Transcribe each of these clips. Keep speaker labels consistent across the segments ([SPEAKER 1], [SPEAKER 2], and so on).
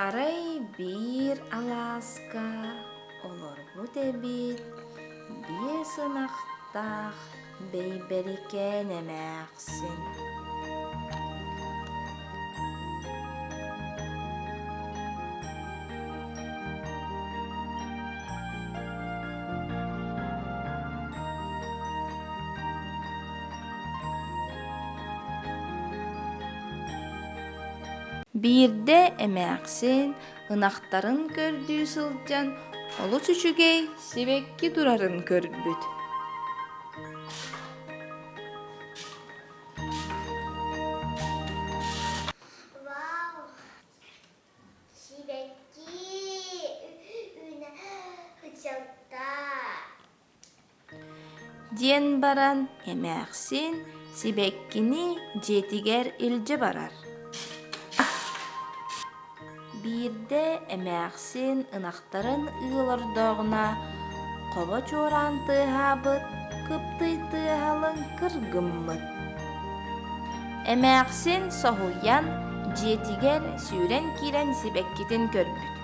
[SPEAKER 1] Арай биир алааска олорбут эбит биэс ынахтаах Бэйбэрикээн эмээхсин. Биирдэ эмээхсин ынахтарын көрдүү сылдьан олус үчүгэй сибэкки турарын көрбүт.
[SPEAKER 2] Вау! Сибэкки үүнэ сылдьалта.
[SPEAKER 1] Диэн баран эмээхсин сибэккини дьиэтигэр илдьэ барар. Биирдэ эмээхсин ынахтарын ыал ордооҕуна хобо чуораан тыаһаабыт, кыптый тыаһалын кыргыммыт. Эмээхсин соһуйан дьиэтигэр сүүрэн киирэн сибэккитин көрбүт.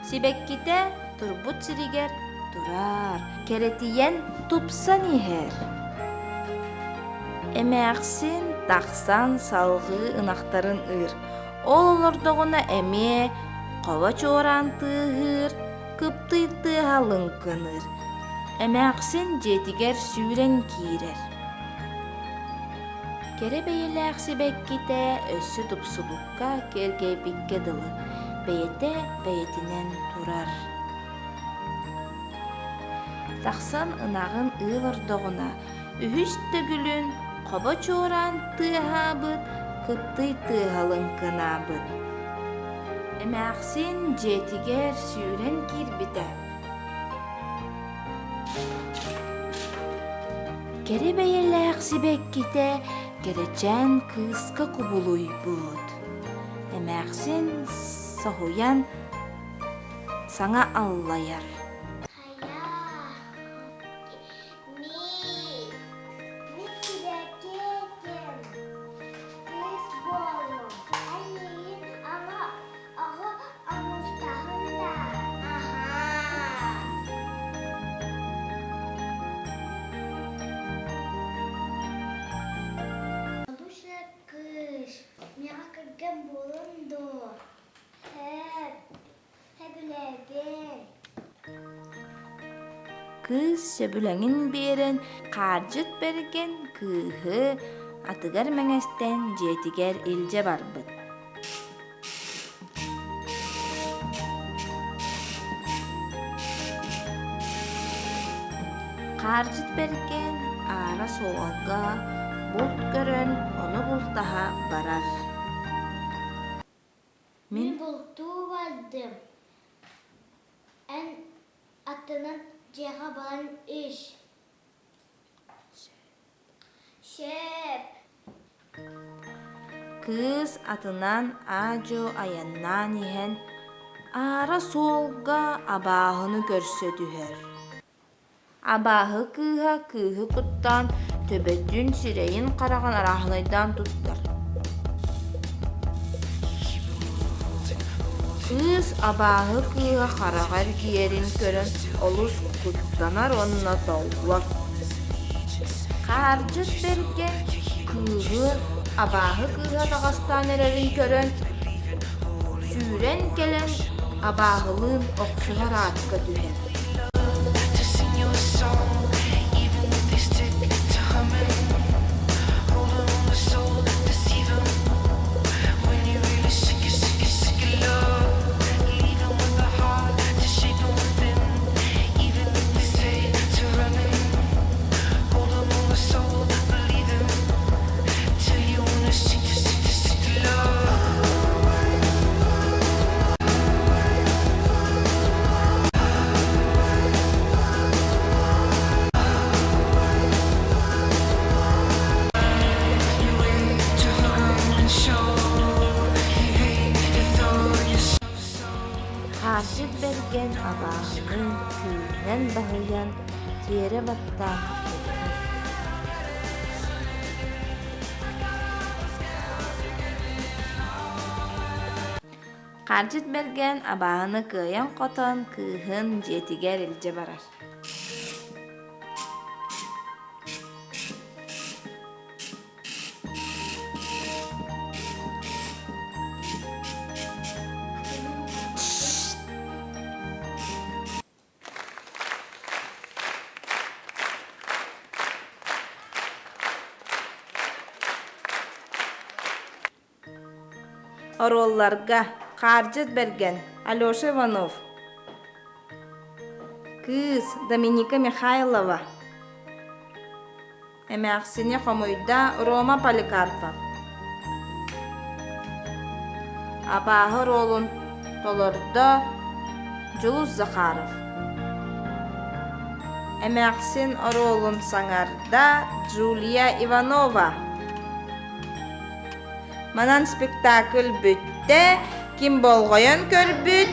[SPEAKER 1] Сибэккитэ турбут сиригэр турар, кэрэтийэн тупсан иһэр. Эмээхсин тахсан салҕыы ынахтарын ыыр. Ол олордоҕуна эмиэ хобо чуораан тыаһыыр, кыптый тыаһа лыҥкыныыр. Эмээхсин дьиэтигэр сүүрэн киирэр. Кэрэ бэйэлээх сибэккитэ өссө тупсубукка, киэргэйбиккэ дылы, бэйэтэ бэйэтинэн турар. Тахсан ынаҕын ыал ордоҕуна, үһүс төгүлүн хобо чуораан тыаһаабыт, кыптый тыаһа лыҥкынаабыт. Эмээхсин дьиэтигэр сүүрэн киирбитэ. Кэрэ бэйэлээх сибэккитэ кэрэчээн кыыска кубулуйбут. Эмээхсин соһуйан саҥа аллайар.
[SPEAKER 2] Хайа, мин, мин сибэкки этим. Кыыс буоллум. Эн миигин аҕа Оҕо оҥостоһун да аһаа Бабуся кыыс, миэхэ кэргэн буолуон дуо? Һээп, сөбүлэбин.
[SPEAKER 1] Кыыс сөбүлэҥин биэрэн, хаардьыт бэргэн кыыһы атыгар мэҥэстэн дьиэтигэр илдьэ барбыт. Хаардьыт бэргэн аара суолга булт көрөн ону бултаһа барар.
[SPEAKER 2] Мин бултуу бардым. Эн аттынан дьиэҕэ баран ис. Сөп.
[SPEAKER 1] Кыыс атынан аа-дьуо айаннаан иһэн, аара суолга абааһыны көрсө түһэр. Абааһы кыыһа кыыһы куттаан төбөтүн, сирэйин-хараҕын арааһынайдаан туттар. Кыыс абааһы кыыһа хараҕа эргийэрин көрөн олус куттанар уонна толлор. Хаардьыт бэргэн кыыһы абааһы кыыһа таҕастаан эрэрин көрөн, сүүрэн кэлэн абааһылыын охсуһар аакка түһэр. Хаачык бэргэн абааһыны күүһүнэн баһыйан тиэрэ баттаан кэбиһэр. Хаардьыт Бэргэн абааһыны кыайан-хотон кыыһын дьиэтигэр илдьэ барар. Оруолларга Хаардьыт Бэргэн, Алеша Иванов, кыыс Доминика Михайлова, эмээхсини хомуйда Рома Поликарпов, абааһы оруолун толордо Дьулус Захаров, эмээхсин оруолун саҥарда Джулия Иванова. Манан спектакль бүттэ, ким болҕойон көрбүт.